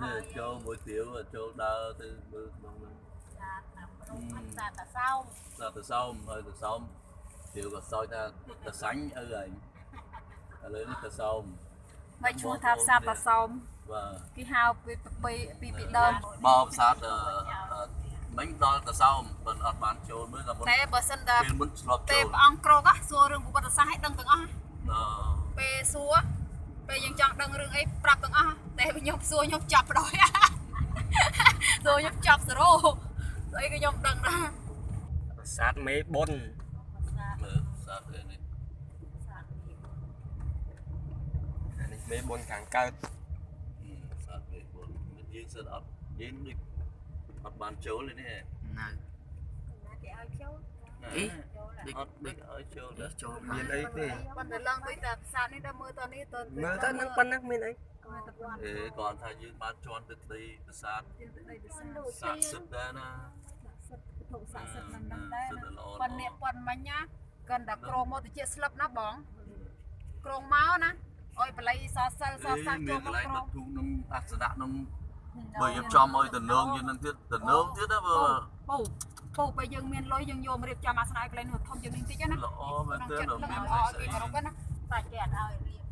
នេះចូលមួយទៀវចូលដើរទៅមើលក្នុងហ្នឹង សាតាមព្រំសាតាសោម សាតាសោមហើយតាសោមទៀវក៏សោចថាតាសាញ់ឪឯងឥឡូវនេះតាសោម មិនឈ្មោះថាផ្សារតាសោម បាទ គេហៅពីពីពីពីដើម មកផ្សារមិញដល់តាសោមមិនអត់បានចូលមើលក៏មុន តែបើសិនតែ ពេលមុនឆ្លប់ ពេល ចូល ព្រះអង្គក្រកសួររឿងប្រវត្តិសាស្ត្រឲ្យដឹងទាំងអស់ពេលសួរពេលយើងចង់ដឹងរឿងអីប្រាប់ទាំងអស់តែខ្ញុំសួរខ្ញុំចាប់បដ ாய் សួរខ្ញុំចាប់សរោស្អីក៏ខ្ញុំដឹងដែរ ប្រាសាទមេបុន មើលផ្សារនេះ នេះមេបុនខាងកើត ផ្សារមេបុនមិនយើងសិនអត់យើងដូចអត់បានចូលទេនេះ នៅ ណាគេឲ្យចូល អី អត់ដូចឲ្យចូលដែរ ចូល មានអីទេ ប៉ុន្តែឡើងដូចតែផ្សារនេះដល់មើលតនេះទៅ មើលទៅនឹងប៉ុណ្ណឹងមានអី អេគាត់ថាយើងបានជន់ទឹកដីប្រាសាទស័ក្តិសិទ្ធដែរណា ធុស័ក្តិសិទ្ធមិនដឹងដែរប៉ុននេះប៉ុនមិញណាកាន់តែក្រងមកទៅជាស្លឹបណាបងក្រងមកណាអុយបល័យសសិលសសា មា ចូល នកន្លែងដុ មកក្រង តធូបក្នុងអាសនៈក្នុងបើរៀបចំឲ្យតំណងយើងនឹងទៀតតំណងទៀតណាបើ ពូពូពេលយើងមានលុយយើងយកមករៀបចំអាសនៈឲ្យកន្លែងនោះធំជាងនេះតិចណា ល្អមែនទែន ចិត្ត មាន ល្អ ស្អី គេគោរពណា តែគេអត់ឲ្យរៀប